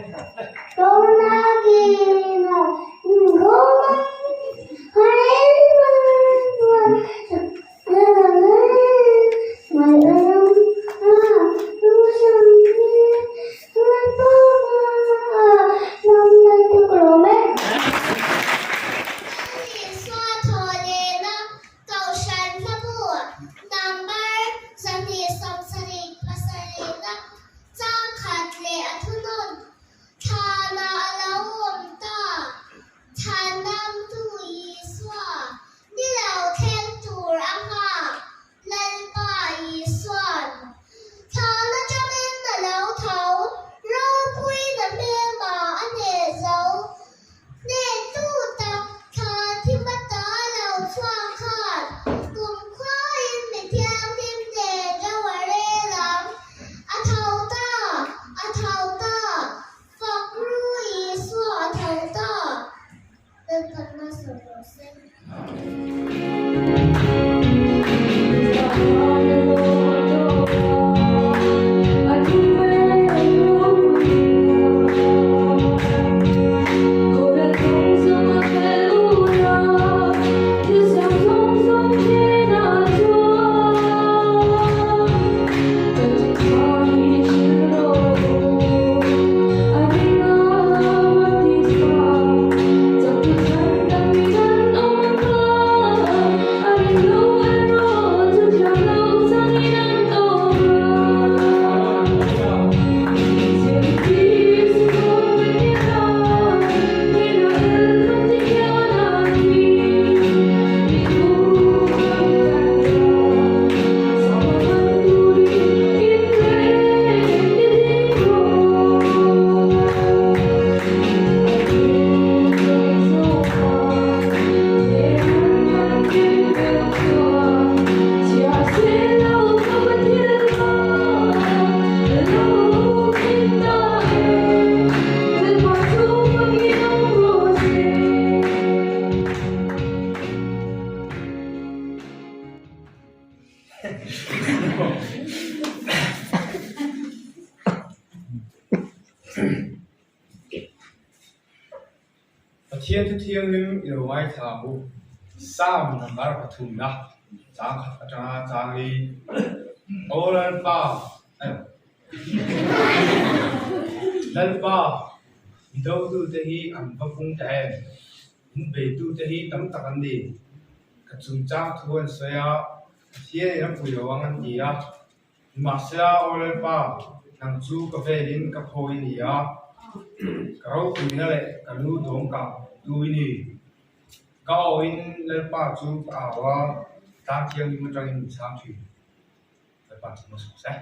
Isua thawhlehna Kohhran hlabu number 277 chang khat leh a thunawn thlanah a lo awm ta. Chhandamtu Isua ni lo thleng tur a nghak Lalpa Isua'n thlan atangin a lo tho, ropuiin a hmelma a hneh zo. Hnehtu tak thlan thim ata lo chhuak khan kumkhuain mi thianghlim nen ro a rel ang. A tho ta, a tho ta, fak ru Isua a tho ta. Lalpan malsawm rawh se. Pathian thu thianghlim i lo ngaithla ang u. Psalm number pathumna chang khat atanga chang li. Aw Lalpa, Lalpa, mi dotute hi an va pung ta em? Min beitute hi tam tak an ni. Ka chungchang thu an sawi a, Pathian in a pui lo ang an ti a. Nimahsela, Aw Lalpa, nang chu ka velin ka phawi i ni a, ka ropuina leh ka lu dawngkah tu i ni. Ka awin Lalpa chu ka au a, tlang thianghlim atangin min chhang thin. Lalpa chu hmasa se.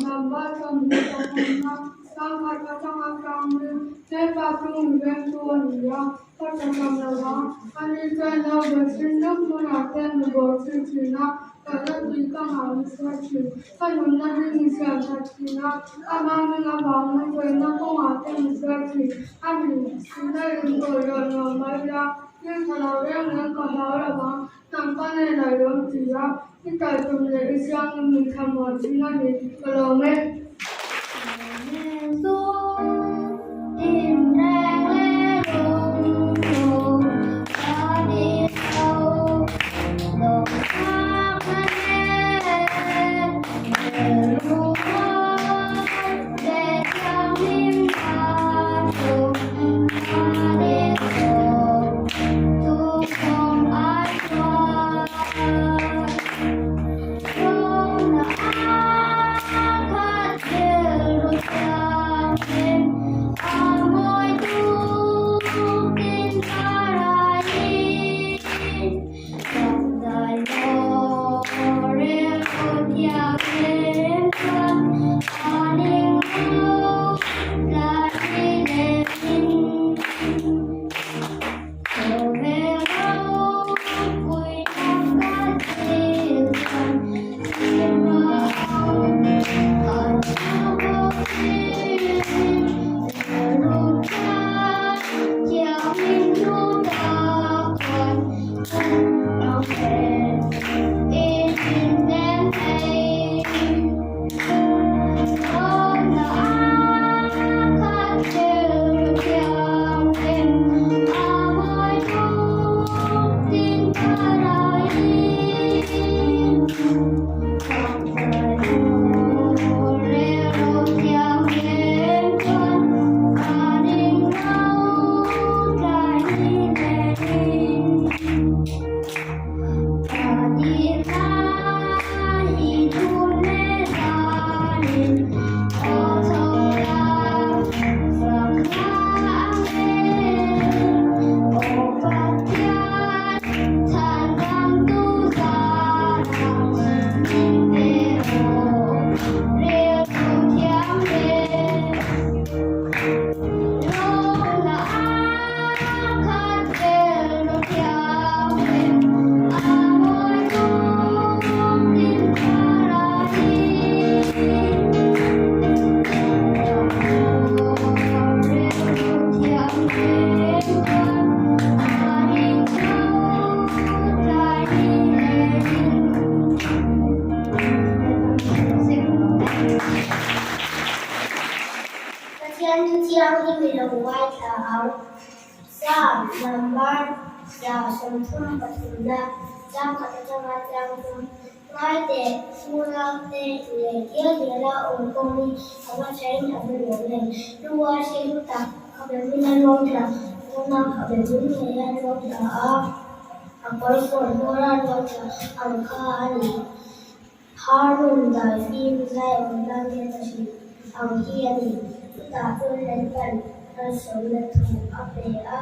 Number 25 Changkhat atanga tlangmi Lalpa chu mi vengtu a ni a, ka tlachham lo vang. Ani chuan lo ve thin lawk hmunah te mi bawr thin thin a, kalna tui ka nghah mi hruai thin. Ka nunna hi mi siam that thin a, ama hming avangin felna kawngah te mi hruai thin a ni. Nunna rinkawi loh nuam mai ila, thil tha lo reng reng ka hlau lo vang. Hnam ka nen a lo ti a, i kal tum leh i siangin min thlamuan thin a ni, ka lawm e. Pathian thu thianghlim i lo ngaithla ang. Psalm number 133 na changkhat atanga changthum ngai teh unau te leh dial dial a awm kawng hi a va thain a va nuam em. Lua hring tak khabe hmun a luang thla, unau khabe hmun ngei a luang thla a, a kawr kawr hmawr a luang thla ang kha a ni. Harun dai fim zai awm nan hian a hrilh ang hi a ni. Chutah chuan Lalpan malsawmna thu a pe a,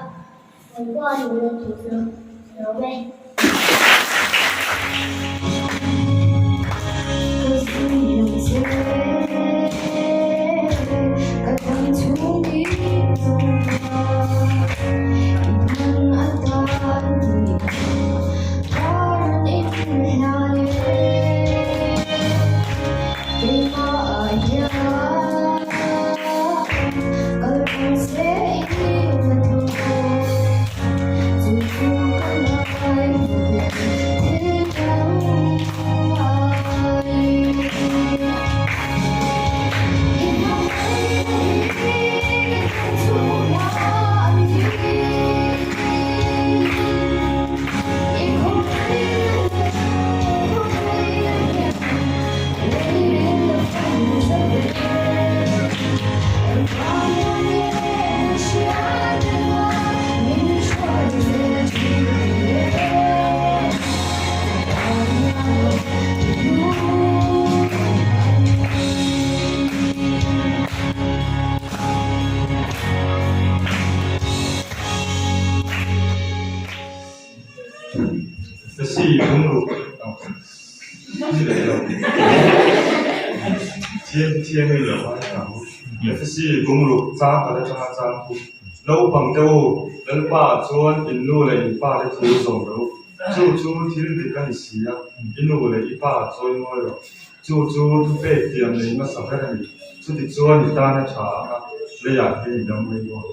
Engpawh a nihna tih chu a lo e. Asi lungruh ni leh lo. Thian thiang i lo a ni ang. Efesi bungruk chang khat atanga chang thu. Naupang te u, Lalpa ah chuan in nu leh in pa te thu zawm rawh u. Chu chu thil dik a ni si a, i nu leh i pa chawi ngawi rawh. Chu chu thupek tiam nei hmasa ber a ni. Chuti chuan i tan a tha ang a, leiah hian i dam rei dawn.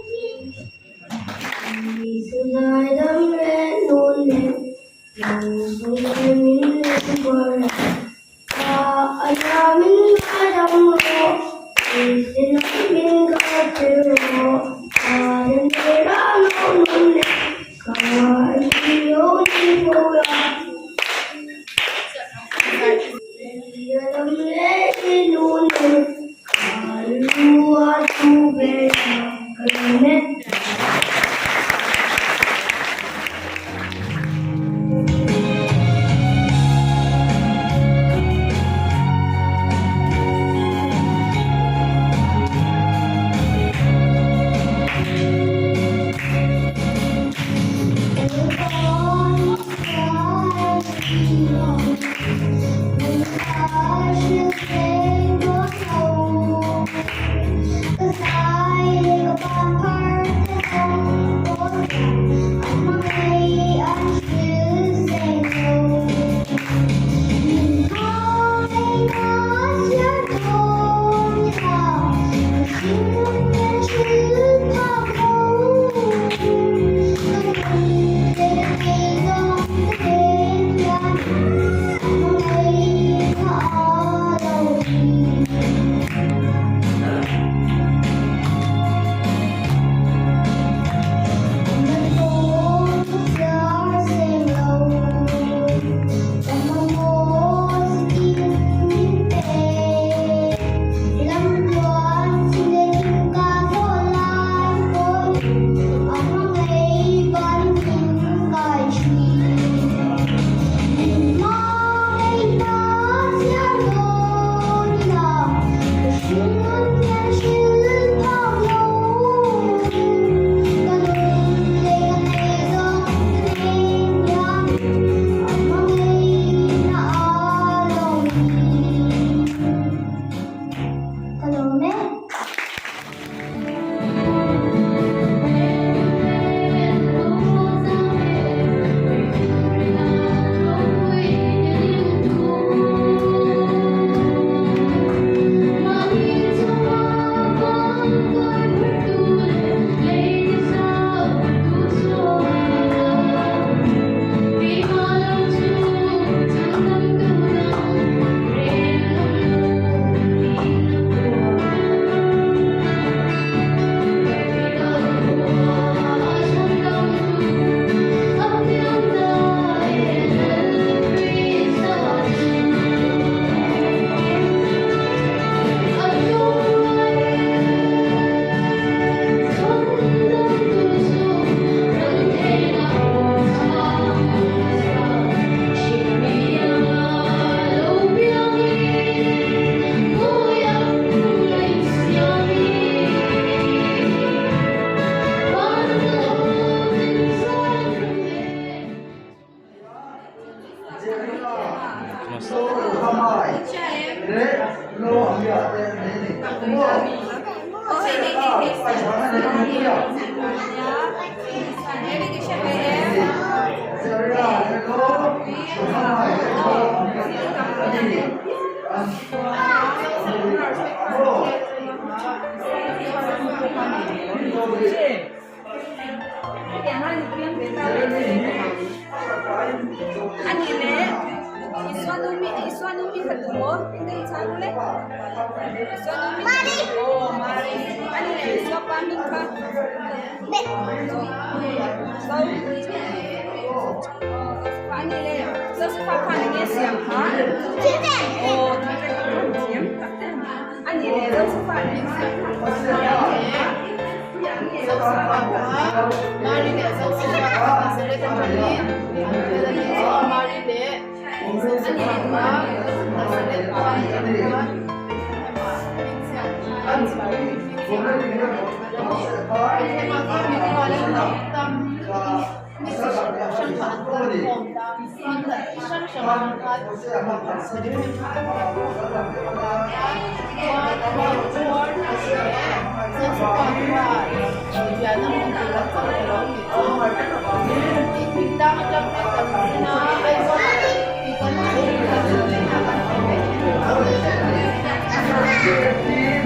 Hmun chi hrang hrang atang khan riahna hmun tur an chang ta lo a nih chu tih thingtlang atang te kan zin a Aizawl ah tih kan kan thlen theih